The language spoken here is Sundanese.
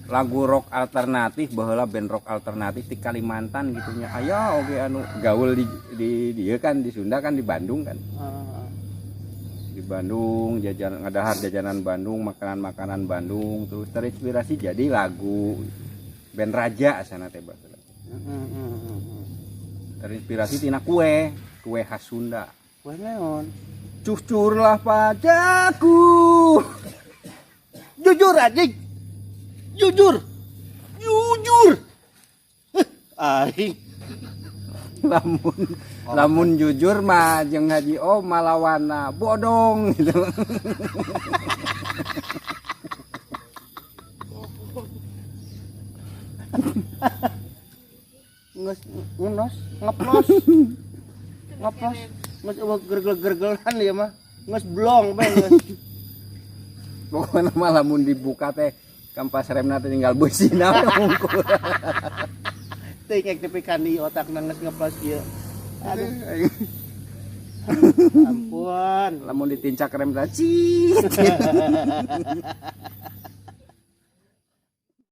Lagu rock alternatif baheula, band rock alternatif di Kalimantan gitu nya. Aya oge anu gaul di dieu kan, di Sunda kan, di Bandung kan. Ah. Di Bandung jajan, ngadahar jajanan Bandung, makanan-makanan Bandung, terus terinspirasi jadi lagu band Raja sana teh baheula. Terinspirasi tina kue, kue khas Sunda. Kue naon? Cucurlah padaku. Jujur anjing. Jujur. Jujur. Heh, aing. Lamun lamun jujur mah jeung Haji Om malawana bodong gitu. Geus ngenos, ngeplos. Ngeplos. Geus eueuh gergel-gergelan ieu mah. Geus blong bae geus. Pokoknya mah lamun dibuka teh kampas remna teh tinggal beusina wungkul. Teuing ek tepi di otakna geus ngeplos ieu. Aduh, ampun. Lamun ditincak rem teh cit.